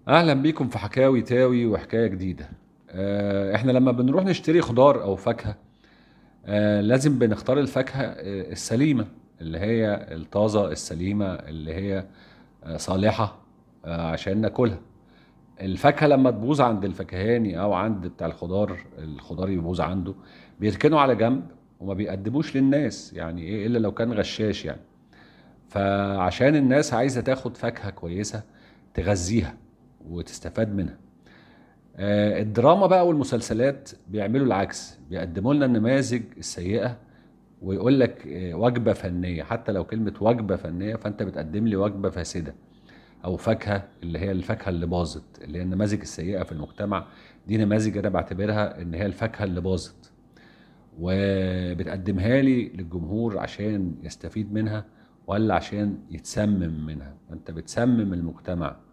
اهلا بيكم في حكاوي تاوي وحكاية جديده. احنا لما بنروح نشتري خضار او فاكهة، لازم بنختار الفاكهة السليمة اللي هي الطازه السليمة اللي هي صالحه عشان ناكلها. الفاكهة لما تبوظ عند الفكهاني او عند بتاع الخضار، الخضار يبوظ عنده بيركنوا على جنب وما بيقدموش للناس، يعني ايه الا لو كان غشاش يعني. فعشان الناس عايزه تاخد فاكهة كويسة تغذيها وتستفاد منها. الدراما بقى والمسلسلات بيعملوا العكس، بيقدموا لنا النماذج السيئة ويقول لك وجبة فنية. حتى لو كلمة وجبة فنية، فأنت بتقدم لي وجبة فاسدة أو فاكهة اللي هي الفاكهة اللي باظت، اللي هي النماذج السيئة في المجتمع. دي نماذج أنا بعتبرها إن هي الفاكهة اللي باظت، وبتقدمها لي للجمهور عشان يستفيد منها ولا عشان يتسمم منها. أنت بتسمم المجتمع.